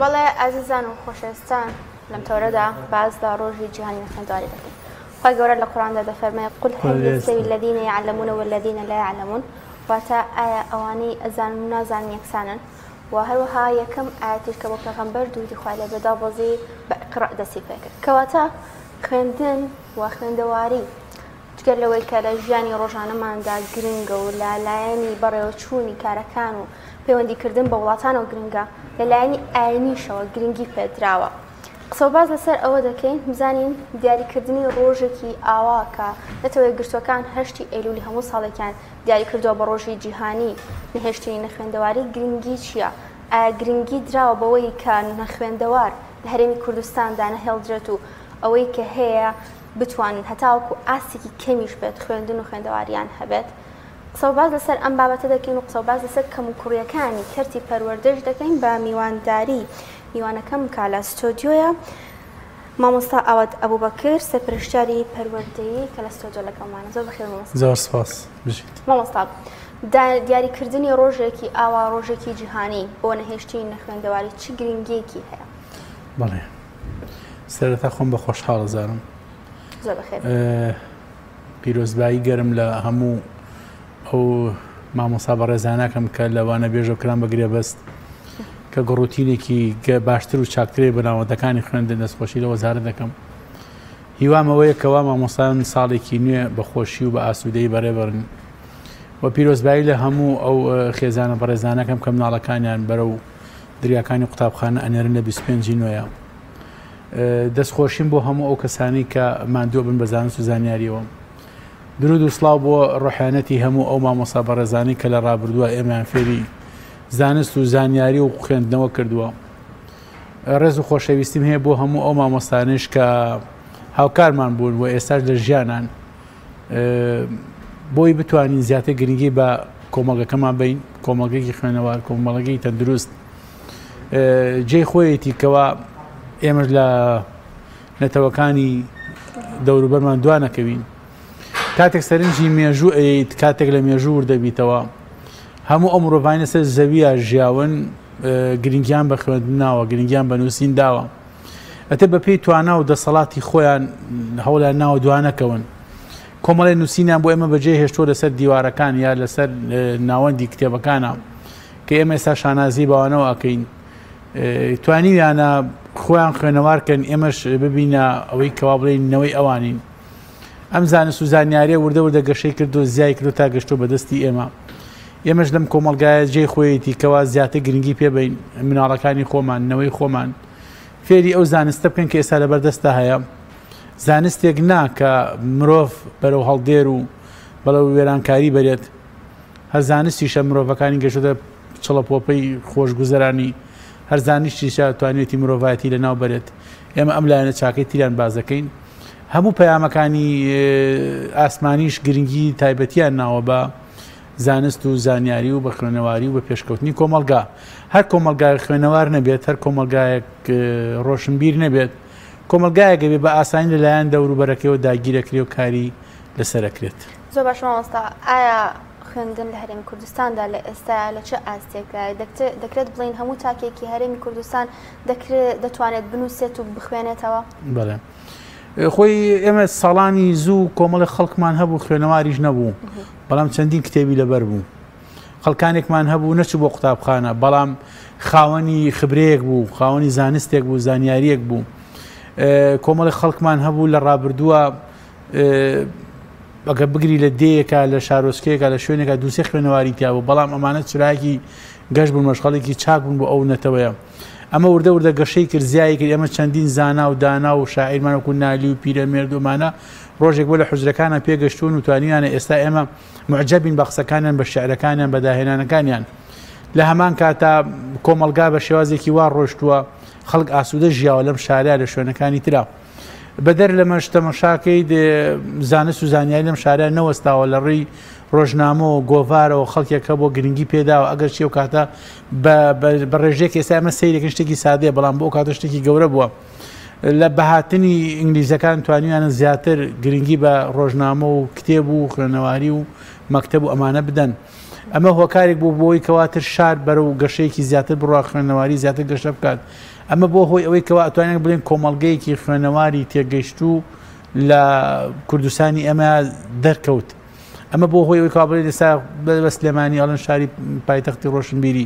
بەڵێ ئازیزان و خۆشەویستان لەم تەوەرەدا باس لە ڕۆژی جیهانی نەخوێندەواری دەکەین. خوای گەورە لە قورئاندا دەفەرمێ قل هل يستوي الذين يعلمون والذين لا يعلمون واتە ئایا ئەوانەی ئەزانن و نازانن یەکسانن و هەروەها یەکەم ئاەتیش کە بۆ پێغەمبەر دوودی خوای لێ بێ دابەزی بە اقرأ دەستی پێکرد کەواتە خوێندن و خوێندەواری جگە لەوەی کە لە ژیانی ڕۆژانەماندا گرنگە و لە لایەنی بەڕێوەچوونی کارەکان و پەیوەندیکردن بە وڵاتانەوە گرنگە، لە لایەنی ئاینیشەوە گرنگی پێدراوە. قسەوباس لەسەر ئەوە دەکەین بزانین دیاریکردنی ڕۆژێکی ئاوا کە نەتەوە یەکگرتووەکان هەشتی ئەیلولی هەموو ساڵێکیان دیاریکردووە بە ڕۆژی جیهانی نەهێشتنی نەخوێندەواری گرنگی چییە؟ ئایا گرنگی دراوە بەوەی کە نەخوێندەوار لە هەرێمی کوردستاندا نەهێڵدرێت و ئەوەی کە هەیە بتوانن هەتاوەکو ئاستێکی کەمیش بێت خوێندن و خوێندەواریان هەبێت. قسەوباس لەسەر ئەم بابەتە دەکەین و قسەوباس لەسەر کەموکوڕییەکانی کەرتی پەروەردەش دەکەین بە میوانداری میوانەکەم کە لە ستۆدیۆیە مامۆستا ئاوات ئەبوبەکر سەرپەرشتیاری پەروەردەیی کە لە ستۆدیۆ لەگەڵمانە. زۆر بەخێر مامۆستا. زۆر سپاس. بژیت. مامۆستا دیاریکردنی ڕۆژێکی ئاوا ڕۆژێکی جیهانی بۆ نەهێشتنی نەخوێندەواری چ گرنگیەکی هەیە؟ بەڵێ سەرەتا خۆم بە خۆشحاڵ ئەزانم. زۆر بەخێر. پیرۆزبایی گەرم لە هەموو ئەو مامۆستا بەڕێزانەکەم کە لە وانەبێژەوە کران بە گرێبەست کە گڕوتینێکی باشتر و چاکترێ بە ناوەندەکانی خوێندن دەستخۆشی لە وەزارەت دەکەم. هیوام ئەوەیە کەوا مامۆستایان ساڵێکی نوێ بە خۆشی و بە ئاسوودەیی بەڕێبەرن و پیرۆزبایی لە هەموو ئەو خێزانە بەڕێزانەکەم کە مناڵەکانیان بەرەو دریاکانی قوتابخانە ئەنێرن لە 25 نوێیە. دەستخۆشیم بۆ هەموو ئەو کەسانەی کە ماندوو بن بە زانست و زانیاریەوە. درود و سڵاو بۆ ڕۆحیانەتی هەموو ئەو مامۆستا بەڕێزانەی کە لە ڕابردووە ئێمەیان فێری زانست و زانیاری و خوێندنەوە کردووە. ڕێز و خۆشەویستیم هەیە بۆ هەموو ئەو مامۆستانەیش کە هاوکارمان بوون و ئێستاش لە ژیانان بۆی بتوانین زیاتر گرنگی بە کۆمەڵگەکەمان بین، کۆمەڵگەیەکی خوێنەوار، کۆمەڵگەی تەندروست. جێی خۆیەتی کەوا ئێمەش لە نەتەوەکانی دەوروبەرمان دوا نەکەوین. کاتێک سەرنجی مێژوو ئەیت، کاتێک لە مێژوو وردەبیتەوە، هەموو ئەو مرۆڤانە سەر زەویە ژیاون گرنگیان بە خوێندناوە، گرنگیان بە نووسین داوە. ئەتر بە پێی توانا و دەسەڵاتی خۆیان هەوڵیان ناوە دوا نەکەون. کۆمەڵی نووسینیان بۆ ئێمە بەجێ هێشتووە لەسەر دیوارەکان یا لەسەر ناوەندی کتێبەکانە. کە ئێمە ئێستا شانازی بەوانەوە ئەکەین توانیویانە خۆیان خوێنەوار کەن ئێمەش ببینە ئەوەی کەوا بڵێین نەوەی ئەوانین. ئەم زانست و زانیاریە وردە وردە گەشەی کرد و زیای کرد و تا گەشتووە بەدەستی ئێمە. ئێمەش لەم کۆمەڵگایە جێی خۆیەتی کەوا زیاتر گرنگی پێ بەین، مناڵەکانی خۆمان، نەوەی خۆمان فێری ئەو زانستە بکەن کە ئێستا لەبەردەستدا هەیە. زانستێک نا کە مرۆڤ بەرەو هەڵدێر و بەڵەو وێرانکاری بەرێت. هەر زانستیشە مرۆڤەکانی گەشتۆتە چڵەپۆپەی خۆشگوزەرانی، هەر زانستیشە توانیوێتی مرۆڤایەتی لەناو بەرێت. ئێمە ئەم لایەنە چاکەی تریان باس دەکەین. هەموو پەیامەکانی ئاسمانیش گرنگی تایبەتیان ناوە بە زانست و زانیاری و بە خوێنەواری و بە پێشکەوتنی کۆمەڵگا. هەر کۆمەڵگایەک خوێنەوار نەبێت، هەر کۆمەڵگایەک ڕۆشنبیر نەبێت، کۆمەڵگایەک ئەبێ بە ئاسانی لەلایەن دەوروبەرەکەیەوە داگیرەکرێ و کاری لەسەر ئەکرێت. زۆر باشە مامۆستا، ئایا خوێندن لە هەرێمی کوردستاندا لە ئێستایا لە چ ئاستێکدایە؟ دەکرێت بڵێین هەموو تاکێکی هەرێمی کوردستان دەکرێت دەتوانێت بنووسێت و بخوێنێتەوە؟ بەڵێ. خۆی ئێمە ساڵانی زوو کۆمەڵی خەڵکمان هەبوو خوێنەواریش نەبوو، بەڵام چەندین کتێبی لەبەر بوو. خەڵکانێکمان هەبوو نەچوو بۆ قوتابخانە، بەڵام خاوەنی خبرەیەک بوو، خاوەنی زانستێک بوو، زانیاریەک بوو. کۆمەڵی خەڵکمان هەبوو لە ڕابردووە ئەگەر بگری لە دێیەکە، لە شارۆچکەیەکە، لە شوێنێکە دووسێ خوێنەواری تیا بوو، بەڵام ئەمانە چرایەکی گەش بوون، مەشخەڵێکی چاک بوون بۆ ئەو نەتەوەیە. ئەمە وردە وردە گەشەی کرد، زیایی کرد. ئێمە چەندین زانا و دانا و شاعیرمان وەکو نالی و پیرەمێرد و ئەمانە ڕۆژێک بۆ لە حوجرەکانە پێگەشتوون و توانیویانە ئێستا ئێمە معجەبین بە قسەکانیان، بە شعرەکانیان، بە داهێنانەکانیان. لە هەمان کاتا کۆمەڵگا بە شێوازێکی وا ڕۆشتووە، خەڵک ئاسوودە ژیاوە لەم شارە لە شوێنەکانی ترا. بەدەر لەمەش تەمەشاکەی زانست و زانیاری لەم شارە نەوەستاوە، لە ڕێی ڕۆژنامە و گۆڤارەوە خەڵکێک هەبووە گرنگی پێداوە، ئەگەر چی ئەو کاتە بە ڕێژەیەک ئێستا ئێمە سەیرێکن شتێکی سادەیە، بەڵام بۆ ئەو کاتە شتێکی گەورە بووە. لە بەهاتنی ئینگلیزەکان توانیویانە زیاتر گرنگی بە ڕۆژنامە و کتێب و خوێنەواری و مەکتەب و ئەمانە بدەن. ئەمە هۆکارێک بوو بۆی کەواتر شار بەرەو گەشەیەکی زیاتر بڕوا، خوێندەواری زیاتر گەشە بکات. ئەمە بۆ هۆی ئەوەی کەوا ئەتوانین بڵێن کۆمەڵگەیەکی خوێنەواری تێگەیشتوو لە کوردستانی ئێمە دەرکەوت. ئەمە بۆ هۆی ئەوەی کەوا بڵێن ئێستا بە سلێمانی ئەڵێن شاری پایتەختی ڕۆشنبیری.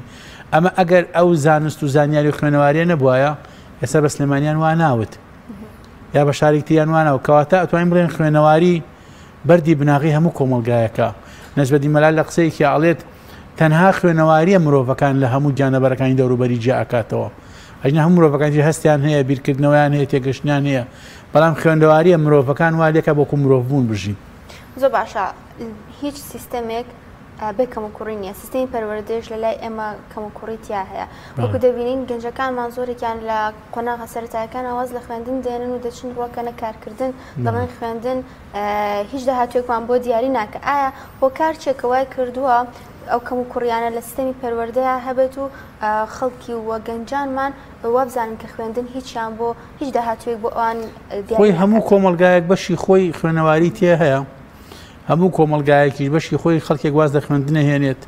ئەمە ئەگەر ئەو زانست و زانیاری و خوێنەواریە نەبوایە ئێستا بە سلێمانیان وا ناوت یا بە شارێکی تریان وا ناوت. کەواتە ئەتوانین بڵێن خوێنەواری بەردی بناغەی هەموو کۆمەڵگایەکە. نەجمەدین مەلا لە قسەیەکیا ئەڵێت تەنها خوێنەواریە مرۆڤەکان لە هەموو گیانلەبەرەکانی دەوروبەری جیا ئەکاتەوە. ئەگینا هەموو مرۆڤەکانی تر هەستیان هەیە، بیرکردنەوەیان هەیە، تێگەشتنیان هەیە، بەڵام خوێندەواریە مرۆڤەکان وا لێکا وەکو مرۆڤ بوون بژین. زۆر باشە هیچ سیستەمێک بێ کەموکوڕی نییە، سیستەمی پەروەردەیش لە لای ئێمە کەموکوڕی تیا هەیە. وەکو دەبینین گەنجەکانمان زۆرێکیان لە قۆناغە سەرەتایەکانە واز لە خوێندن دێنن و دەچن ڕووەکەنە کارکردن، دەڵێن خوێندن هیچ داهاتوێکمان بۆ دیاری ناکە. ئایا هۆکار چیە کە وای کردووە ئەو کەم و کوڕیانە لە سیستەمی پەروەردەیا هەبێت و خەڵکی و گەنجانمان وابزانن کە خوێندن هیچیان بۆ هیچ داهاتوێک بۆ ئەوان دیاری خۆی هەموو ناکات؟ کۆمەڵگایەک بەشی خۆی خوێنەواری تێ هەیە، هەموو کۆمەڵگایەکیش بەشی خۆی خەڵکێک واز لە خوێندن ئەهێنێت،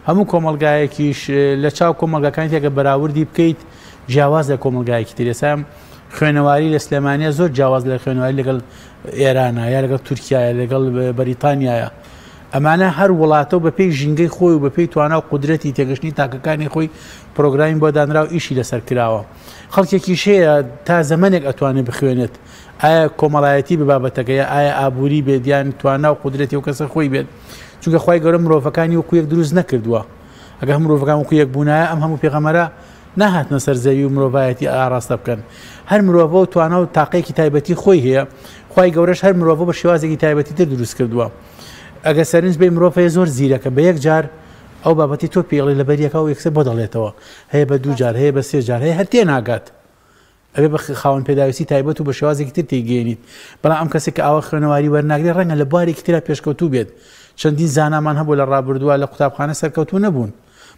هەموو کۆمەڵگایەکیش لە چاو کۆمەڵگاکانی تێکە بەراوردی بکەیت جیاواز لە کۆمەڵگایەکی تر. ئێستا خوێنەواری لە سلێمانیا زۆر جیاواز لە خوێنەواری لەگەڵ ئێرانە یا لەگەڵ تورکیایە لەگەڵ بەریتانیایە. ئەمانە هەر وڵاتە و بەپێی ژینگەی خۆی و بەپێی توانا و قودرەتی تێگەشتنی تاکەکانی خۆی پرۆگرامی بۆ دانرا و ئیشی لەسەر کراوە. خەڵکێکیش هەیە تا زەمەنێک ئەتوانێت بخوێنێت، ئایا کۆمەڵایەتی بە بابەتەکە یا ئایا ئابووری بێت یان توانا و قودرەتی ئەو کەسە خۆی بێت، چونکە خوای گەورە مرۆڤەکانی وەکو یەک دروست نەکردووە. ئەگەر هەموو مرۆڤەکان وەکو یەک بوونایە ئەم هەموو پێغەمبەرە نەهاتنە سەر زەوی و مرۆڤایەتی ئاراستە بکەن. هەر مرۆڤە و توانا و تاقەیەکی تایبەتی خۆی هەیە، خوای گەورەش هەر مرۆڤە بە شێوازێکی تایبەتی تر دروست کردووە. ئەگەر سەرنج بەی مرۆڤ هەیە زۆر زیرەکە، بە یەک جار ئەو بابەتی تۆ پێی ئەڵێ لەبەریەکە و یەکسەر بۆ دەڵێتەوە، هەیە بە دوو جار، هەیە بە سێ جار، هەیە هەر تێناگات. ئەبێ بە خاوەن پێداویستی تایبەت و بە شێوازێکی تر تێیگەیەنیت. بەڵام ئەم کەسێک کە ئاوا خوێنەواری وەرناگرێت ڕەنگە لە بوارێکی ترا پێشکەوتوو بێت. چەندین زانامان هەبووە لە ڕابردووە لە قوتابخانە سەرکەوتوو نەبوون.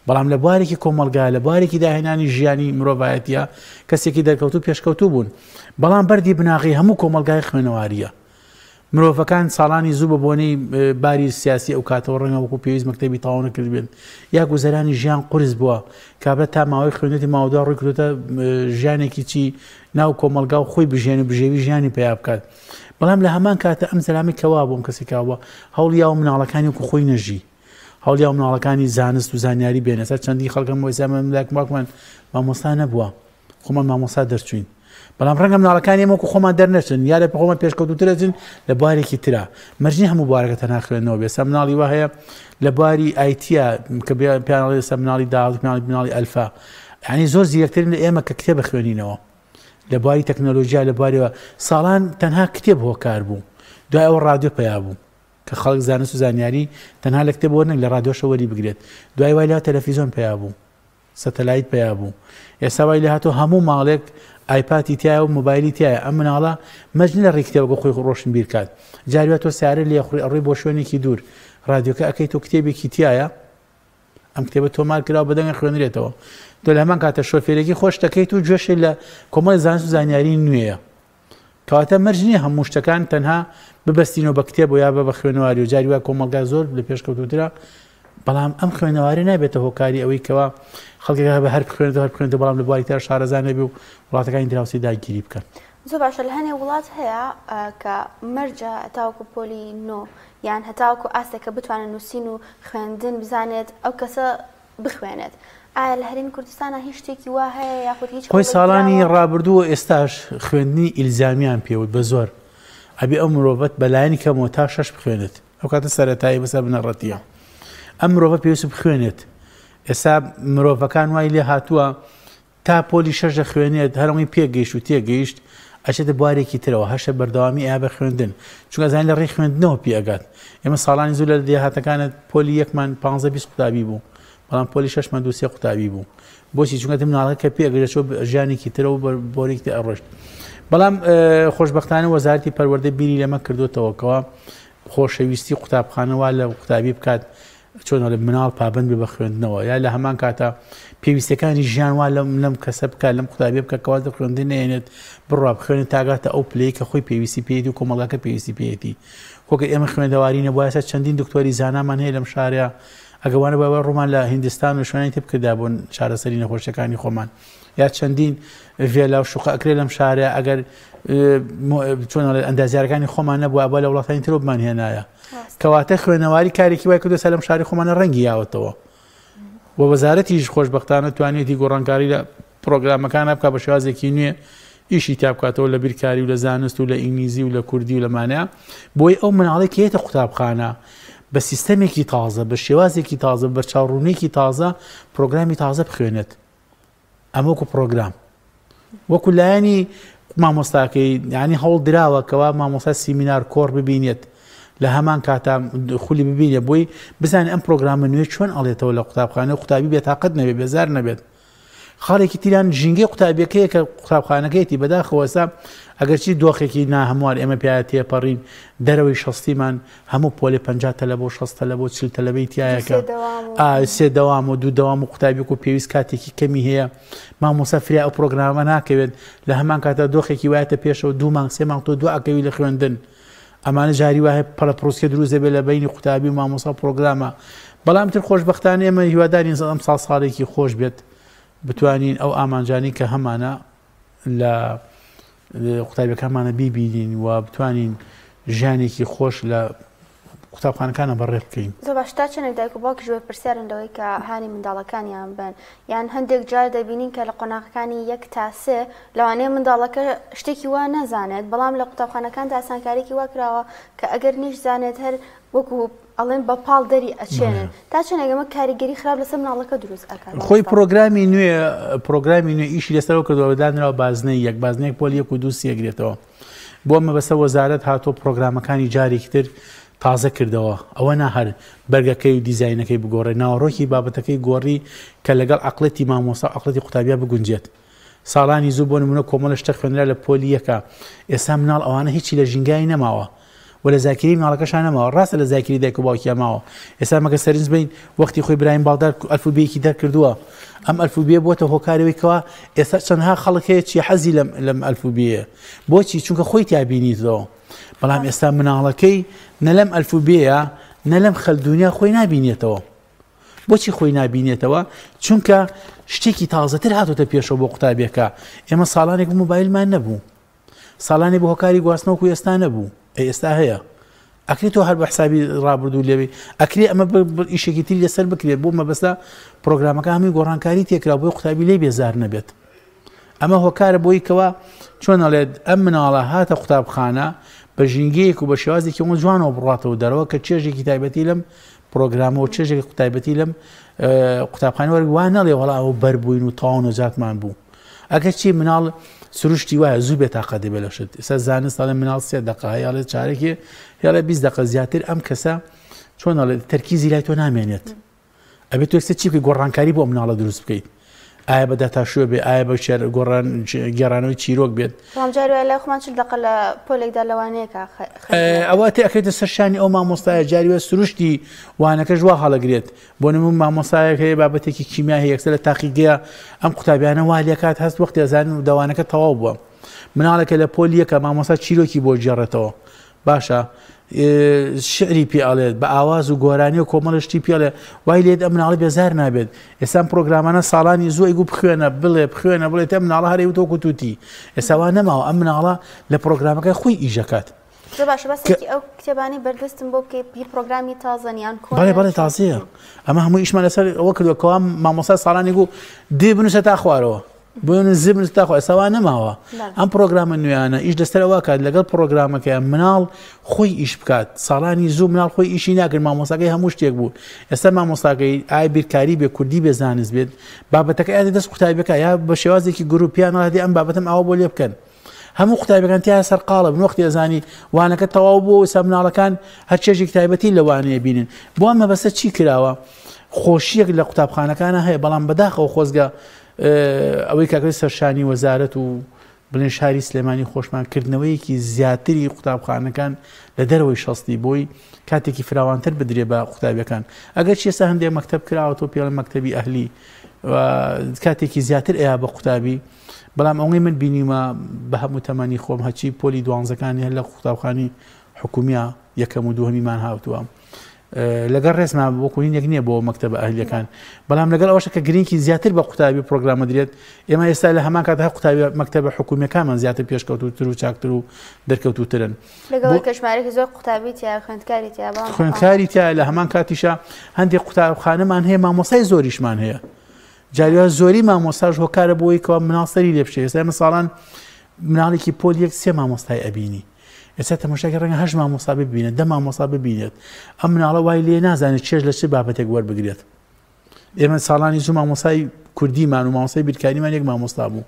بەڵام لە بوارێکی کۆمەڵگا، لە بوارێکی داهێنانی ژیانی مرۆڤایەتیە کەسێکی دەرکەوتوو پێشکەوتوو بوون. بەڵام بەردی بناغەی هەموو کۆمەڵگای خوێنەوارییە. مرۆڤەکان ساڵانی زوو بە بۆنەی باری سیاسی ئەو کاتەوە ڕەنگە وەکو پێویست مەکتەبی تەواو نەکردبێت یا گوزەرانی ژیان قورس بووە، کابرا تا ماوەی خوێندێتی ماوەدا ڕووی کردوتە ژیانێکی چی ناو کۆمەڵگا و خۆی بژێن و بژێوی ژیانی پیا بکات. بەڵام لە هەمان کاتە ئەم زەلامی کەوا بووم کەسی کاوە هەوڵیاوە مناڵەکانی وەکو خۆی نەژی، هەوڵیاوە مناڵەکانی زانست و زانیاری بێنە سەر. چەندین خەڵکم وەیسا من دایکم باوکمان مامۆستا نەبووە، خۆمان مامۆستا دەرچوین، بەڵام ڕەنگە مناڵەکانی ئێمە وەکو خۆمان دەرنەچن یا لە خۆمان پێشکەوتووتر ئەچن لە بوارێکی ترا. مەرج نییە هەموو بوارەکە تەنها خوێندنەوە بێت. ئێستا مناڵی وا هەیە لە بواری ئایتیە کە پێیان ئەڵێ ئێستا مناڵی داهاتوو، مناڵی مناڵی ئەلفا، یعنی زۆر زیرەکترن لە ئێمە کە کتێب بخوێنینەوە لە بواری تەکنەلۆژیا لە بواریەوە. ساڵان تەنها کتێب هۆکار بوو، دوای ئەوە ڕادیۆ پەیا بوو کە خەڵک زانست و زانیاری تەنها لە کتێب وەرنەگرێت لە ڕادیۆشە وەری بگرێت. دوای وای لە تەلەفیزیۆن پەیا بوو، سەتەلایت پەیا بوو، ئێستا وای لێهاتووە هەموو ماڵێک ئایپاتی تیایە و مۆبایلی تیایە. ئەم مناڵە مەرج نیە لە ڕێی کتێبەکە خۆی ڕۆشنبیر کات. جاری وا تۆ سیارە لێخوڕی ئەڕۆی بۆ شوێنێکی دوور، ڕادیۆکە ئەکەیت و کتێبێکی تیایە، ئەم کتێبە تۆمار کراوە بە دەنگە خوێنرێتەوە. تۆ لە هەمان کاتە شۆفێرێکی خۆش دەکەیت و گوێشی لە کۆمەڵی زانست و زانیاری نوێیە. کەواتە مەرج نییە هەموو شتەکان تەنها ببەستینەوە بە کتێب و یا بە خوێنەواری و جاری وای کۆمەڵگا زۆر لە پێشکەوتووترە، بەڵام ئەم خوێنەواری نابێتە هۆکاری ئەوەی کەوا خەڵکێک هەبێ هەر بخوێنێتەوە هەر بخوێنێتەوە بەڵام لە بواری تر شارەزا نەبێ و وڵاتەکانی دراوسێ داگیری بکەن. زۆر باشە لە هەنێ وڵات هەیە کە مەرجە هەتاوەکو پۆلی نۆ یان هەتاوەکو ئاستێک کە بتوانێت نووسین و خوێندن بزانێت ئەو کەسە بخوێنێت ئایا لە هەرێمی کوردستانا هیچ شتێکی وا هەیە یاخود هیچ خۆی هەوڵێک ساڵانی دراوە؟ ڕابردوو و ئێستاش خوێندنی ئیلزامیان پێوت بە زۆر ئەبێ ئەو مرۆڤەت بە لایەنی کەمەوە تا شەش بخوێنێت ئەو کاتە سەرەتایی بەسەر بنەڕەتیە ئەم مرۆڤە پێویست بخوێنێت. ئێستا مرۆڤەکان وای لێ هاتووە تا پۆلی شەش دەخوێنێت، هەر ئەوەی پێگەیشت و تێگەیشت ئەچێتە بوارێکی ترەوە، هەشە بەردەوامی ئەیا بە خوێندن، چونکە ئەزانێت لە ڕێی خوێندنەوە پێ ئەگات. ئێمە ساڵانی زوو لە دێهاتەکانت پۆلی یەکمان پانزە 20 قوتابی بوو، بەڵام پۆلی شەشمان دوو سێ قوتابی بوو. بۆچی؟ چونکە مناڵەکە کە پێ ئەگەیشت چۆ ژیانێکی ترەوە بۆرێکی تر ئەڕۆشت. بەڵام خۆشبەختانە وەزارەتی پەروەردە بیری لەمە کردوتەوە کەوا خۆشەویستی قوتابخانە وا لە قوتابی بکات چۆن ئەڵێ مناڵ پابەند بێ بە خوێندنەوە یا لە هەمان کاتا پێویستەکانی ژیان وا لەم لەم کەسە بکات لەم قوتابیە بکە کەوا لە خوێندن نەیەنێت بڕوا بخوێنێت تاگاتە ئەو پلەی کە خۆی پێویستی پێیەتی و کۆمەڵگاکە پێویستی پێیەتی. خۆ گەر ئێمە خوێندەواری نەبوایە ئێستا چەندین دکتۆری زانامان هەیە لەم شارە ئەگە وانە بە ڕوومان لە هیندستان و شوێنی تر بکردا بۆ چارەسەری نەخۆشیەکانی خۆمان یا چەندین ڤێلا و شوقە ئەکرێ لەم شارە ئەگەر چۆن ئەندازیارەکانی خۆمان نەبووە بە لە وڵاتانی ترۆ بمان هێنایە کەواتە خوێنەواری کارێکی وای کردو سەلم شاری خۆمانە ڕەنگی یاوەتەوە و وەزارەتیش خۆشبەختانە توانیەتی گۆڕانکاری لە پرۆگرامەکانە بکە بە شێوازێکی نوێ ئیشی تا بکاتەوە لە بیرکاری و لە زانست و لە ئینگلیزی و لە کوردی و لەمانە بۆی ئەو مناڵێک یێتە قوتابخانە بە سیستەمێکی تازە بە شێوازێکی تازە بە چاوڕوونێکی تازە پرۆگرامی تازە بخوێنێت ئەمە وەکو پرۆگرام وەکو لایەنی مامۆستاکەی ینی هەوڵ دراوە کەوا مامۆستا سیمینار کۆڕ ببینێت لە هەمان کاتا خولی ببینێ بۆی بزانێت ئەم پرۆگرامە نوێ چۆن ئەڵێتەوە لە قوتابخانە و قوتابی بێتاقەت نەبێت بێزار نەبێت خاڵێکی تریان ژینگەی قوتابیەکەیە کە قوتابخانەکەیەتی بەداخەوە ئێستا ئەگەرچی دۆخێکی ناهەموار ئێمە پیاە تێپەڕین دەرەوەی شەستیمان هەموو پۆلێ 50 تەلەبە و 60 تەلەبە و 40 تەلەبەی تایەکە سێ دەوام و دوو دەوام و قوتابیەک و پێویست کاتێکی کەمی هەیە مامۆسا فریا ئەو پرۆگرامە ناکەوێت لە هەمان کاتە دۆخێکی وایەتە پێشەوە دوو مانگ سێ مانگ تۆ دو ئەکەوی لە خوێندن ئەمانە جاری وایە پەڵەپڕوسکێ دروست دەبێت لە بەینی قوتابی و مامۆسا و پرۆگرامە بەڵام تر خۆشبەختانە ئێمە هیوادارین ئەم ساڵ ساڵێکی خۆش بێت بتوانین ئەو ئامانجانی کە هەمانە لە قوتابیەکانمانە بیبینین و بتوانین ژیانێکی خۆش لە قوتابخانەکانە بەڕێ بکەین. زۆر باش تا چەندێک دایک و باوکیش بەرپرسیارن لەوەی کە هانی منداڵەکانیان بن یان هەندێک جار دەبینین کە لە قۆناغەکانی یەک تا سێ لەوانەیە منداڵەکە شتێکی وا نەزانێت بەڵام لە قوتابخانەکاندا ئاسانکاریی وا کراوە کە ئەگەر نیشزانێت هەر وەکو ئەڵێن بە پاڵ دەری ئەچێنن تا چەندێک ئەمە کاریگەری خراپ لەسەر مناڵەکە دروست ئەکات خۆی پرۆگرامی نوێ پرۆگرامی نوێ ئیشی لەسەرەوە کردووە دانراوە بازنەی یەک بازنەیەک پۆل یەک و دوو سێ گرێتەوە بۆ مەبەستە وەزارەت هاتووە پرۆگرامەکانی جارێکی تر تازە کردەوە ئەوە نا هەر بەرگەکەی و دیزاینەکەی بگۆڕێ ناوەڕۆکی بابەتەکەی گۆڕی کە لەگەڵ عەقڵێتی مامۆستا و عەقڵێتی قوتابیا بگونجێت ساڵانی زوو بۆ نمونە کۆمەڵە شتە خوێنرا لە پۆلی یەکە ئێستا مناڵ ئەوانە هیچی لە ژینگای نەماوە و لە زاکیری مناڵەکەشا نەماوە ڕاستە لە زاکیری دایک و باوکیا ماوە ئێستا مەگە سەرنج بین وەختی خۆی برایم باڵدار ئەلفوبێکی دەرکردووە ئەم ئەلفوبێ بۆتە هۆکارەوەی کەوا ئێستا چەندها خەڵک هەیە چی حەزی لەم لەم ئەلفوبێیە بۆچی چونکە خۆی تیا بینیتەوە بەڵام ئێستا مناڵەکەی نە لەم ئەلفوبێیە نە لەم خەلدونیا خۆی نابینێتەوە بۆچی خۆی نابینێتەوە چونکە شتێکی تازەتر هاتۆتە پێشەوە بۆ قوتابیەکە ئێمە ساڵانێک مۆبایلمان نەبوو ساڵانێ بۆ هۆکاری گواستنەوە وەکو ئێستا نەبوو ئەی ئێستا هەیە ئەکرێ تۆ هەر بە حسابی ڕابردوو لێوی ئەکرێ ئەمە ئیشێکی تری لەسەر بکرێت بۆ مەبەستە پرۆگرامەکە هەمووی گۆڕانکاری تێکرا بۆی قوتابی لێ بێزار نەبێت ئەمە هۆکارە بۆی کەوا چۆن ئەڵێت ئەم مناڵە هاتە قوتابخانە بە ژینگەیەک و بە شێوازێکی ئەوە جوانەوە بڕاتەوە دەرەوە کە چێژێکی تایبەتی لەم پرۆگرامەوە چێژێکی تایبەتی لەم قوتابخانە وەرگ وا نەڵێ وەڵا ئەوە بەربووین و تەواو نەجاتمان بوو ئەگەر چی مناڵ سروشتی وایە زوو بێتاقەت دەبێت لە شت ئێستا زانست ئەڵێ مناڵ سێ دەقە هەیە ئەڵێ چارەکێ هێڵێ 20 دقە زیاتر ئەم کەسە چۆن ئەڵێ تەرکیزی لای تۆ نامێنێت ئەبێت تۆ ئێستا چی بکەیت گۆڕانکاری بۆ مناڵە دروست بکەیت ئایا بە داتاشۆ بێ ئایا بە گۆڕان گێڕانەوەی چیرۆک بێت بەڵام جاری وایە لای خۆمان 40 دقە لە پۆلێکدا لەوانەیە کە ئەوە تێ ئەکەیتە سەر شانی ئەو مامۆستایە جاری وایە سروشتی وانەکەش وا هەڵەگرێت بۆ نموون مامۆستایەک هەیە بابەتێکی کیمیا هەیە یەکسەر لە تاقیگەیە ئەم قوتابیانە وا لێکات هەست وەختی ئەزانن دەوانەکە تەواو بووە مناڵێکە لە پۆلی یەکە مامۆستا چیرۆکی بۆ گێڕێتەوە باشە شعری پێ ئەڵێت بە ئاواز و گۆرانی و کۆمەڵە شتی پێڵێ وای لێت ئەم مناڵی بێزار نابێت ئێستا پرۆگرامانە ساڵانی زوو ئەیگو بخوێنە بڵێ بخوێنە بڵێت ئەم مناڵە هەرەی وتۆ کوتوتی ئێستا وا نەماوە ئەم مناڵە لە پرۆگرامەکە خۆی ئیشەکات زۆر باشە باسێکی ئەو کتێبانەی بەردەستم بۆ بکەی هی پرۆگرامی تازەن یان کۆنن؟ بەڵێ بەڵێ تازەیە ئەمە هەموو ئیشمان لەسەر ئەوە کردووە کەوا مامۆستا ساڵانی گوو دێ بنووسە تا خوارەوە بۆ زی بنووسە تا خوارەوە ئێستا وا نەماوە ئەم پرۆگرامە نوێیانە ئیش لەسەر ئەوە کات لەگەڵ پرۆگرامەکەی مناڵ خۆی ئیش بکات ساڵانی زوو مناڵ خۆی ئیشی ناکرد مامۆستاکەی هەموو شتێک بوو ئێستا مامۆستاکەی ئای بیرکاری بێ کوردی بێ زانست بێت بابەتەکە یادی دەست قوتابیەکە یا بە شێوازێکی گروپیان هەدی ئەم بابەتم ئاوا بۆ لێ بکەن هەموو قوتابیەکان تیا سەرقاڵە بن وەختی ئەزانی وانەکە تەواو بووە و مناڵەکان هەر چێژێک تایبەتی لە وانەیە بینن بۆ ئەم مەبەستە چی کراوە خۆشیەک لە قوتابخانەکانە هەیە بەڵام بەداخەوە خۆزگە ئەوەی کاکەی سەرشانی وەزارەت و بڵێن شاری سلێمانی خۆشمان کردنەوەیەکی زیاتری قوتابخانەکان لە دەرەوەی شەستی بۆی کاتێکی فراوانتر بدرێ بە قوتابیەکان ئەگەر چێسا هەندێک مەکتب کراوە تۆ پێڵە مەکتەبی ئەهلی کاتێکی زیاتر ئەیا بە قوتابی بەڵام ئەوەی من بینیومە بە هەموو تەمەنی خۆم هەرچی پۆلی دوانزەکانی هەر لە قوتابخانی حکومیە یەکەم و دووهەمیمان هاوتووە. لەگەڵ ڕێزما وەکو هینێک نییە بۆ مەکتەبە ئەهلیەکان بەڵام لەگەڵ ئەوەشە کە گرنگی زیاتر بە قوتابی پرۆگرامە درێت ئێمە ئێستا لە هەمان کات هەر قوتابی مەکتەبە حکومیەکانمان زیاتر پێشکەوتووتر و چاکتر و دەرکەوتووترن لەگەڵ کە ژمارەیەکی زۆر قوتابی تیا خوێندکاری تیا بەڵام خوێندکاری تیا لە هەمان کاتیشا هەندێک قوتابخانەمان هەیە مامۆستای زۆریشمان هەیە جاریوا زۆری مامۆستاش هۆکارە بۆی کەوا مناڵ سەری لێ بچێ ئێستا ئێمە ساڵان مناڵێکی پۆل یەک سێ مامۆستای ئەبینی ئێستا تەماشاکە ڕەنگە هەشت مامۆستا ببینێت دە مامۆستا ببینێت ئەم مناڵە وای لێ نازانێت چێژ لە چ بابەتێک وەربگرێت ئێمە ساڵانی زوو مامۆسای کوردیمان و مامۆسای بیرکاریمان یەک مامۆستا بوو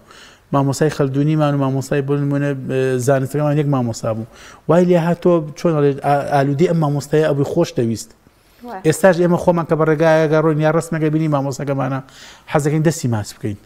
مامۆسای خەلدونیمان و مامۆسای بۆ نمونە زانستەکەمان یەک مامۆستا بوو وای لێ هاتۆ چۆن ئالوودی ئەم مامۆستایە ئەبووی خۆش دەویست ئێستاش ئێمە خۆمان کە بە ڕێگایەکە ڕۆین یا ڕسمەکە بینی مامۆساکەمانە حەزەکەین دەستی ماچ بکەین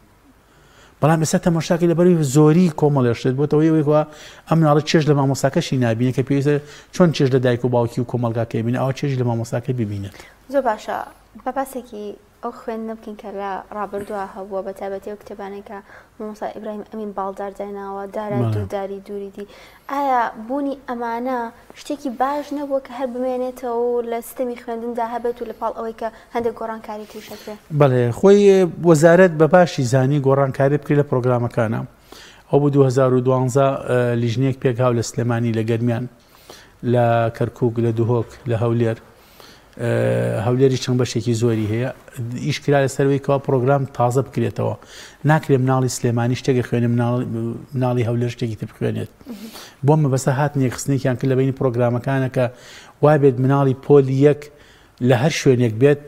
بەڵام ئێستا تەماشاکەی لەبەروی زۆری کۆمەڵێ شت بۆتەوەی ئەوەی کەوا ئەم مناڵە چێژ لە مامۆستاکەشی نابینێت کە پێویستە چۆن چێژ لە دایک و باوکی و کۆمەڵگاکەی بینێت ئەوە چێژی لە مامۆستاکەی ببینێت. زۆر باشە با باسێکی ئەو خوێندنە بکەین کە لە ڕابردووە هەبووە بە تایبەتی ئەو کتێبانەی کە مامۆستا ئیبراهیم ئەمین باڵدار دایناوە دارا دوو داری دووری دی ئایا بوونی ئەمانە شتێکی باش نەبووە کە هەر بمێنێتەوە و لە سیستەمی خوێندندا هەبێت و لە پاڵ ئەوەی کە هەندێک گۆڕانکاری تریش ئەکرێ؟ بەڵێ خۆی وەزارەت بە باشی زانی گۆڕانکاری بکرێت لە پرۆگرامەکانە. ئەو بوو 2012 لیژنەیەک پێکهاو لە سلێمانی لە گەرمیان لە کەرکوک لە دهۆک لە هەولێر هەولێریش چەند بەشێکی زۆری هەیە ئیش کرا لەسەروی کەوا پرۆگرام تازە بکرێتەوە ناکرێ مناڵی سلێمانی شتێک خوێنێ مناڵی هەولێر شتێکی تر بخوێنێت بۆ مەبەستە هاتن یەکخستنێکیان کرد لە بینی پرۆگرامەکانە کە وابێت مناڵی پۆلی یەک لە هەر شوێنێک بێت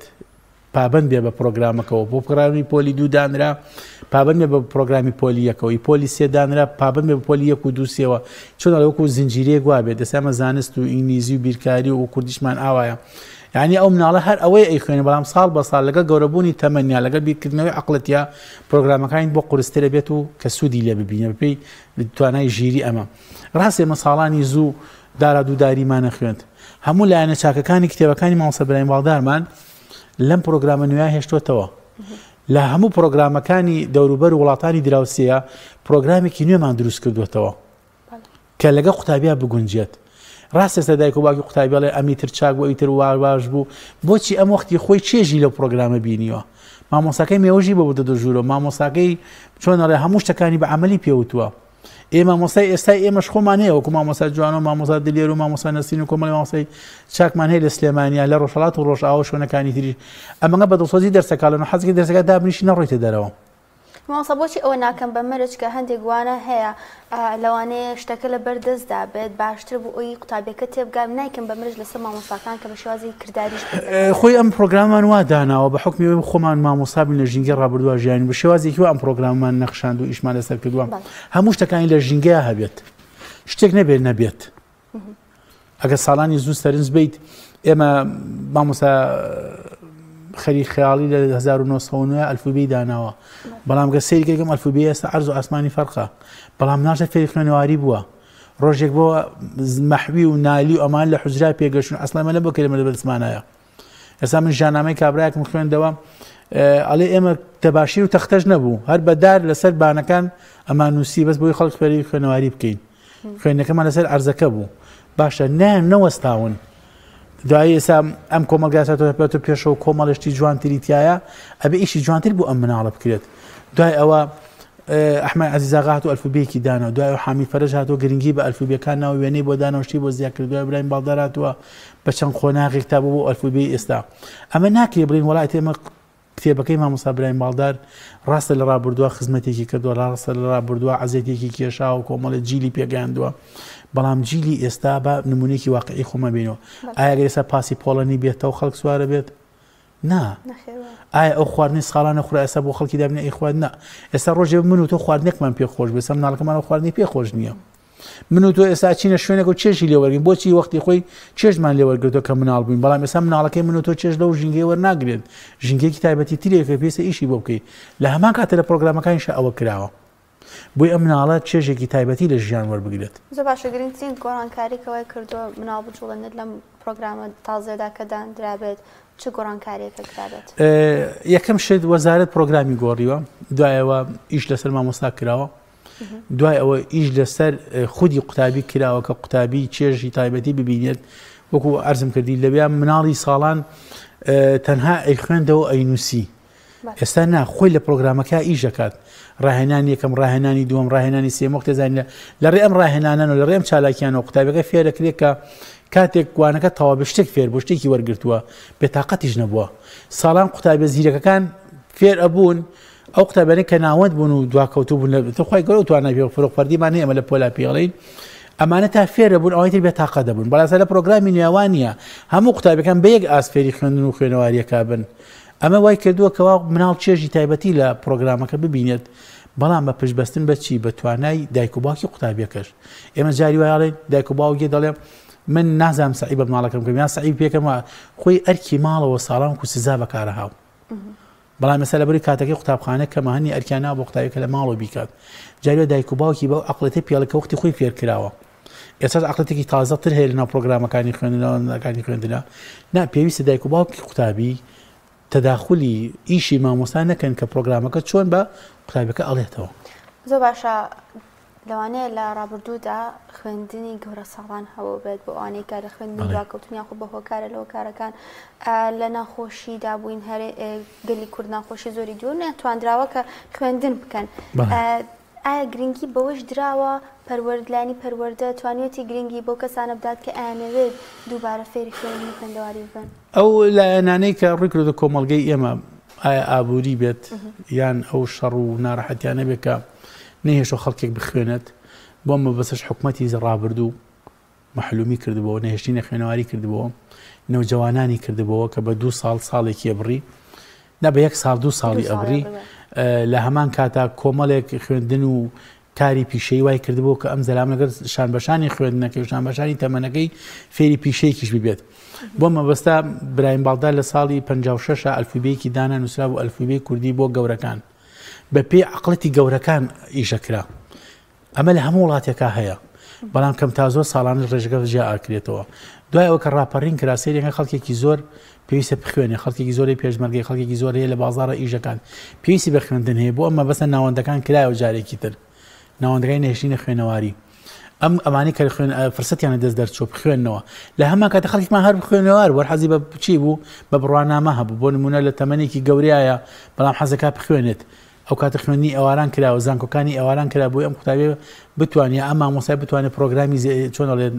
پابەند بێ بە پرۆگرامەکەەوە بۆ پرۆگرامی پۆلی دوو دانرا پابەند بێ بە پرۆگرامی پۆلی یەکەوە ی پۆلی سێ دانرا پابەند بێ بە پۆلی یەک و دوو سێوە چۆن ئەڵێ وەکو زنجیرەیەک وابێت دەسا ئەمە زانست و ئینگلیزی و بیرکاری و کوردیشمان ئاوایە یعنی ئەو مناڵە هەر ئەوەی ئەیخوێنێ بەڵام ساڵ بە ساڵ لەگەڵ گەورەبوونی تەمەنیا لەگەڵ بیرکردنەوەی عەقڵەتیا پرۆگرامەکانی بۆ قورسترە بێت و کە سوودی لێ ببینێ بەپێی توانای ژیری ئەمە ڕاست ئێمە ساڵانی زوو دارا دوو داریمانە خوێند هەموو لایەنە چاکەکانی کتێبەکانی مامۆستا برایم باڵدارمان لەم پرۆگرامە نوێیە هێشتۆتەوە لە هەموو پرۆگرامەکانی دەوروبەر و وڵاتانی دراوسێیە پرۆگرامێکی نوێمان دروست کردوێتەوە کە لەگە قوتابیا بگونجێت ڕاست ئێستا دایک و باوکی قوتابی ئەڵێ ئەمی تر چاک بوو ئەوی تر وا باش بوو بۆچی ئەم وەختی خۆی چێژی لەو پرۆگرامە بینیوە مامۆساکەی مێوژی بۆ بردە ژوورەوە مامۆساکەی چۆن ئەڵێ هەموو شتەکانی بە عەمەلی پێوتووە ئێ مامۆستای ئێستای ئێمەش خۆمان هەیە وەکو مامۆستا جوان و مامۆستا دلێر و مامۆستا نەسرین و کۆمەڵی مامۆستای چاکمان هەیە لە سلێمانیا لە ڕۆژهەڵات و ڕۆژئاوا و شوێنەکانی تریش ئەمەگە بە دڵسۆزی دەرسەکە ئەڵێن و حەزەکەی دەرسەکە دابنیشی نەڕۆیتە دەرەوە. مامۆستا بۆچی ئەوە ناکەن بە مەرج کە هەندێک وانە هەیە لەوانەیە شتەکە لە بەر دەستدا بێت باشترە بۆ ئەوی قوتابیەکە تێبگا نایکەن بە مەرج لەسەر مامۆستاکان کە بە شێوازی کرداریش خۆی ئەم پرۆگرامان وا داناوە بە حوکمی ئەوەی خۆمان مامۆستا بین لە ژینگەی ڕابردووە ژیانین بە شێوازێکی وا ئەم پرۆگراممان نەخشاند و ئیشمان لەسەر کردووە هەموو شتەکانی لە ژینگەیە هەبێت شتێک نەبێت نەبێت ئەگەر ساڵانی زوو سەرنج بیت ئێمە مامۆستا خەری خەیاڵی لە 1990 ئەلفوبێی داناوە بەڵام گە سەیری کەم ئەلفوبێ ئێستا عەرز و ئاسمانی فەرقە بەڵام ناشە فێری خوێنەواری بووە ڕۆژێک بۆ مەحوی و نالی و ئەمان لە حوجرا پێگەشتون ئەسڵەن ئەمە نەبوو کەلمە لە بەدەستمانایە ئێستا من ژانامەی کابراایەکم خوێندەوە ئەڵێ ئێمە تەباشیر و تەختەش نەبوو هەر بەدار لەسەر بانەکان ئەمان نووسی بەس بۆی خەڵک فێری خوێنەواری بکەین خوێندنەکەمان لەسەر ئەرزەکە بوو باشە نە نەوەستاون دوایی ئێستا ئەم کۆمەڵگا ساتۆ پێشەوە کۆمەڵشتی جوانتری تایە ئەبێ ئیشی جوانتر بۆ ئەم مناڵە بکرێت دوای ئەوە ئەحمەد عەزیز ئاغا هاتوو ئەلفوبێیەکی دانا دوای ئەو حامید فەرەج هاتووە گرنگی بە ئەلفوبێکان ناوە وێنەی بۆ دانا و شتی بۆ زیاد کرد دوای ئیبراهیم باڵدار هاتووە بە چەند قۆناغێک تا بۆ بۆ ئەلفوبێی ئێستا ئەمە ناکرێ بڵێین وەڵا ئیتر ئێمە کتێبەکەی مامۆستا برایم باڵدار ڕاستە لە ڕابردووە خزمەتێکی کردووە ڕاستە لە ڕابردووە عەزێتێکی کێشاوە کۆمەڵێ جیلی پێگەیاندووە بەڵام جیلی ئێستا بە نمونەیەکی واقعی خۆمان بینەوە ئایا گەر ئێستا پاسی پۆڵەنی بێتەوە خەڵک سوارە بێت نا ئایا ئەو خواردنی ساڵانە خورا ئێستا بۆ خەڵکی دابنێ ئەیخوات نا ئێستا ڕۆژێ من و تۆ خواردنێکمان پێ خۆش بێ ئێستا مناڵەکەمان ئەو خواردنی پێ خۆش نییە من و تۆ ئێستا چینە شوێنێک و چێژی لێ وەرگین بۆچی وەختی خۆی چێژمان لێ وەرگرتووە کە مناڵ بووین بەڵام ئێستا مناڵەکەی من و تۆ چێژ لەو ژینگەی وەرناگرێت ژینگەیەکی تایبەتی ترێک کە پێویستە ئیشی بۆ بکەیت لە هەمان کاتە لە پرۆگرامەکانیشا ئەوە کراوە بۆی ئەم مناڵە چێژێکی تایبەتی لە ژیان وەربگرێت. زۆر باشە گرنگترین گۆڕانکاری کە وای کردووە مناڵ بجوڵێنێت لەم پرۆگرامە تازەیەدا کە داندرابێت چ گۆڕانکاریەکە کرابێت؟ یەکەم شت وەزارەت پرۆگرامی گۆڕیوە دوایەوە ئیش لەسەر مامۆستا کراوە دوای ئەوە ئیش لەسەر خودی قوتابی کراوە کە قوتابی چێژی تایبەتی ببینێت وەکو عەرزم کردی لەویا مناڵی ساڵان تەنها ئەیخوێندەوە ئەینوسی ئێستا نا خۆی لە پرۆگرامەکە ئیش دەکات ڕاهێنانی یەکەم ڕاهێنانی دووەم ڕاهێنانی سێم وەختێ زانین لە ڕێ ئەم ڕاهێنانەن و لە ڕێ ئەم چالاکیانەوە قوتابیەکە فێرەکرێت کە کاتێک وانەکە تەواو بێ شتێک فێر بوو شتێکی وەرگرتووە بێتاقەتیش نەبووە ساڵان قوتابیە زیرەکەکان فێر ئەبوون ئەو قوتابیانەی کە ناوەند بوون و دواکەوتوو بوون لە خی گەورە توانای پێ فروق فەردیمان هەیە ئەمە لە پۆلا پێڵین ئەمانە تا فێرە بوون ئەوەی تر بێتاقە دەبوون بەڵام لە پرۆگرامی نوێوان نییە هەموو قوتابیەکان بە یەک ئاست فێری خوێندن و خوێنەواریەکە بن ئەمە وای کردووە کەوا مناڵ چێژی تایبەتی لە پرۆگرامەکە ببینێت بەڵام بە پشتبەستن بە چی بە توانای دایک و باوکی قوتابیەکەش ئێمە جاری وایڵێن دایک و باوکی دەڵێ من نازانم سەعی بە مناڵەکەم بکەم یان سەعی پێکەم خۆی ئەرکی ماڵەوە ساڵان و سزا بەکارە هاو بەڵام ئێستا لەبەری کاتەکەی قوتابخانە کەمە هەنی ئەرکیان ناوە بۆ قوتابی کە لە ماڵەوە بیکات جاری وا دایک و باوکی بەو عەقڵێتە پێڵە کە وەختی خۆی فێر کراوە ئێستاش عەقڵێتێکی تازەتر هەیە لەناو پرۆگرامەکانی خوێندنەکانی خوێندنە نا پێویستە دایک و باوکی قوتابی تەداخلی ئیشی مامۆستا نەکەن کە پرۆگرامەکە چۆن بە قوتابیەکە ئەڵێتەوە. زۆر باشە لەوانەیە لە ڕابردوودا خوێندنی گەورە ساڵان هەبووبێت بۆ ئەوانەی کە لە خوێندنی دواکەوتن یاخود بە هۆکارە لە هۆکارەکان لە ناخۆشیدا بووین هەرێ گەلی کورد ناخۆشی زۆری دوور نەتواندراوە کە خوێندن بکەن ئایا گرنگی بەوەش دراوە پەروەردلانی پەروەردە توانیوێتی گرنگی بۆ کەسانە بدات کە ئەیانەوێت دووبارە فێری خوێندن و خوێندەواری ببن؟ ئەو لایەنانەی کە ڕووی کردۆتە کۆمەڵگەی ئێمە ئایا ئابووری بێت یان ئەو شەڕ و ناڕەحەتیانە بێت کە نەیهێشتوە خەڵکێک بخوێنێت، بۆ ئەم مەبەستەش حکومەتی ڕابردوو مەحلومی کردبۆوە، نەهێشتنی نەخوێنەواری کردبۆوە، نەوجەوانانی کردبۆوە کە بە دوو ساڵ ساڵێکی ئەبڕی، نا بە یەک ساڵ دوو ساڵی ئەبڕی، لە هەمان کاتا کۆمەڵێک خوێندن و کاری پیشەیی وای کردبوو کە ئەم زەلامە لەگەڵ شانبەشانی خوێندنەکەی و شانبەشانی تەمەنەکەی فێری پیشەیەکیش ببێت. بۆ مەبەستە برایم باڵدار لە ساڵی 56 ئەلفوبێکی دانا نووسرابوو ئەلفوبێی کوردی بۆ گەورەکان. بە پێی عەقڵەتی گەورەکان ئیشە کرا. ئەمە لە هەموو وڵاتێکا هەیە. بەڵام کەم تا زۆر ساڵانش ڕێژەکە جیا ئاکرێتەوە. دوای ئەوە کە ڕاپەڕین کرا سەیرێکە خەڵکێکی زۆر پێویستە بخوێنێ خەڵکێکی زۆری پێشمەرگەی خەڵکێکی زۆر هەیە لە بازاڕە ئیشەکان پێویستی بە خوێندن هەیە بۆ ئەم مەبەستە ناوەندەکان کرایەوە جارێکی تر ناوەندەکانی نەهێشتنی خوێنەواری ئەم ئەمانی کە خوێن فرسەتیان لە دەست دەرچوو بخوێنەوە لە هەمان کاتە خەڵکمان هەر بخوێنەوار وەر حەزی بە چی بوو بە بڕوانامە هەبوو بۆ نمونە لە تەمەنێکی گەورەیە بەڵام حەزەکە بخوێنێت ئەو کاتە خوێندنی ئێواران کرا و زانکۆکانی ئێواران کرا بۆی ئەم قوتابیە بتوانێت ئەم مامۆستای بتوانێت پرۆگرامی چۆن ئەڵێن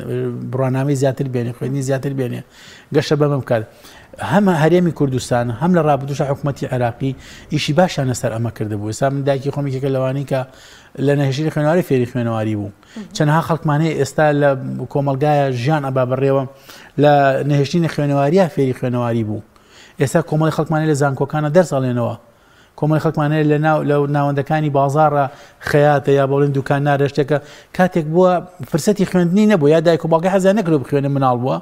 بڕوانامەی زیاتر بێنێ خوێندنی زیاتر بێنێ گەشە بەمە بکات هەم هەرێمی کوردستان هەم لە ڕابردووشە حکوومەتی عێراقی ئیشی باشیان لەسەر ئەمە کردبوو ئێستا من دایکی خۆم یەکێکە لەوانەی کە لە نەهێشتنی خوێنەواری فێری خوێنەواری بوو چەندها خەڵکمان هەیە ئێستا لە کۆمەڵگایە ژیان ئەبا بەڕێوە لە نەهێشتنی خوێنەواریە فێری خوێنەواری بوو ئێستا کۆمەڵی خەڵکمان لە زانکۆکانە دەرس ئەڵێنەوە کۆمەڵی خەڵکمان هەیە لە ناو لە ناوەندەکانی بازاڕە خەیاتە یا بڵێن دوکاندارە شتێکە کاتێک بووە فرسەتی خوێندنی نەبوو یا دایک و باوکی حەزیان نەکردو بخوێنن مناڵ بووە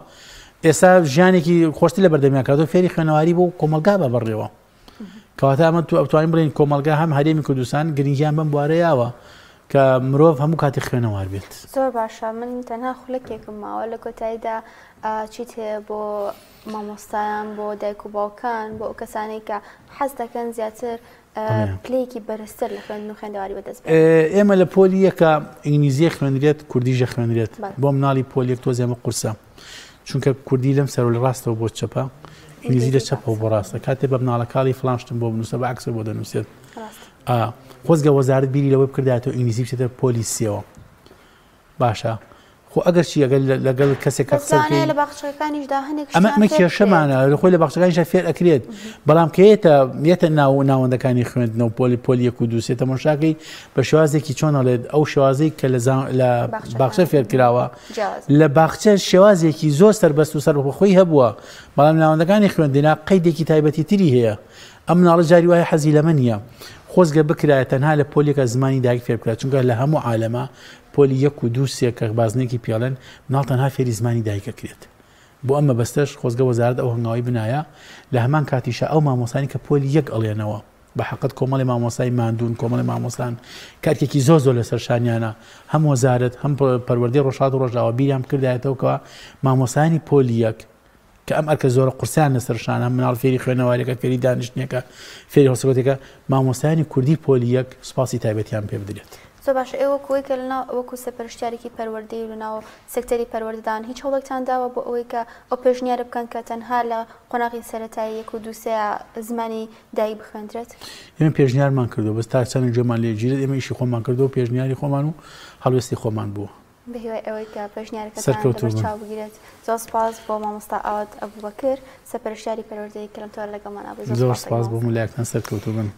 ئێستا ژیانێکی خۆشتر لە بەردەمیان کردو فێری خوێنەواری بوو کۆمەڵگا بە بەڕێوە کەواتە ئەمە تو ئەتوانین بڵێین کۆمەڵگا هەم هەرێمی کوردستان گرنگیان بەم بوارە یاوە کە مرۆڤ هەموو کاتی خوێنەوار بێت. زۆر باشە من تەنها خولەکێکم ماوە لە کۆتاییدا چیت هەیە بۆ مامۆستایان بۆ دایک و باوکان بۆ ئەو کەسانەی کە حەز دەکەن زیاتر پلەیەکی بەرزتر لە خوێندن و خوێندەواری بەدەست بێنن؟ ئێمە لە پۆلی یەکە ئینگلیزیە خوێندرێت کوردیش دەخوێندرێت بۆ مناڵی پۆل یەک تۆزێ ئەمە قورسە چونکە کوردی لەم سەر و لە ڕاستەوە بۆ چەپە ئینگلیزی لە چەپەوە بۆ ڕاستە کاتێ بە مناڵەکاڵی فڵان شتم بۆ بنووسە بە عەکسەوە بۆ دەنووسێت خۆزگە وەزارەت بیری لەوە بکردایەتەوە ئینگلیزی بچێتە پۆلی سێوە باشە خۆ ئەگەر چی ئەگەر لەگەڵ کەسێک کە قسە بکەی لە باخچەکانیشدا هەنێک ئەمە ئەمە کێشەمانە لە خۆی لە باخچەکانیشدا فێر ئەکرێت بەڵام کە یەتە یەتە ناو ناوەندەکانی خوێندنەوە پۆلی پۆلی یەک و دوو سێ تەماشاکەی بە شێوازێکی چۆن ئەڵێت ئەو شێوازەی کە لە لە باخچە فێر کراوە لە باخچە شێوازێکی زۆر سەربەست و سەربەخۆی هەبووە بەڵام ناوەندەکانی خوێندنا قەیدێکی تایبەتی تری هەیە ئەم مناڵە جاری وایە حەزی لەمە نییە خۆزگە بکرایە تەنها لە پۆلێکە زمانی دایک فێر بکرا چونکە لە هەموو عالەمە پۆلی یەک و دوو سێ کە بازنەیەکی پێڵێن مناڵ تەنها فێری زمانی دایک ئەکرێت بۆ ئەم مەبەستەش خۆزگە وەزارەت ئەو هەنگاوەی بنایە لە هەمان کاتیشا ئەو مامۆستانی کە پۆلی یەک ئەڵێنەوە بە حەقت کۆمەڵی مامۆستای ماندوون کۆمەڵی مامۆستان کارکێکی زۆر زۆر لەسەر شانیانە هەم وەزارەت هەم پەروەردەی ڕۆژهەڵات و ڕۆژئاوا بیریان بکردایەتەوە کە مامۆستایانی پۆلی یەک کە ئەم ئەرکە زۆرە قورسیان لەسەر شانە مناڵ فێری خوێنەوارێکە فێری دانیشتنێکە فێری هەڵسوکەوتێکە مامۆستایانی کوردی پۆلی یەک سوپاسی تایبەتیان پێ بدرێت. زۆر باشە ئێوە وەکو ئەوەی کە لەناو وەکو سەرپەرشتیارێکی پەروەردەیی و لەناو سێکتەری پەروەردەدان هیچ هەوڵێکتان داوە بۆ ئەوەی کە ئەو پێشنیارە بکەن کە تەنها لە قۆناغی سەرەتایی یەک و دوو سێ زمانی دایک بخوێندرێت؟ ئێمە پێشنیارمان کردووە بەس تا چەندێک گوێمان لێ گیرێت ئێمە ئیشی خۆمان کردووە و پێشنیاری خۆمان و هەڵوێستی خۆمان بووە. بە هیوای ئەوەی کە پێشنیارەکەتان لەبەر چاو بگیرێت. زۆر سپاس بۆ مامۆستا ئاوات ئەبوبەکر سەرپەرشتیاری پەروەردەیی کە لەم تەوەرە لەگەڵمانا بووی. زۆر سپاس بۆ هەموو لایەکتان سەرکەوتوو بن.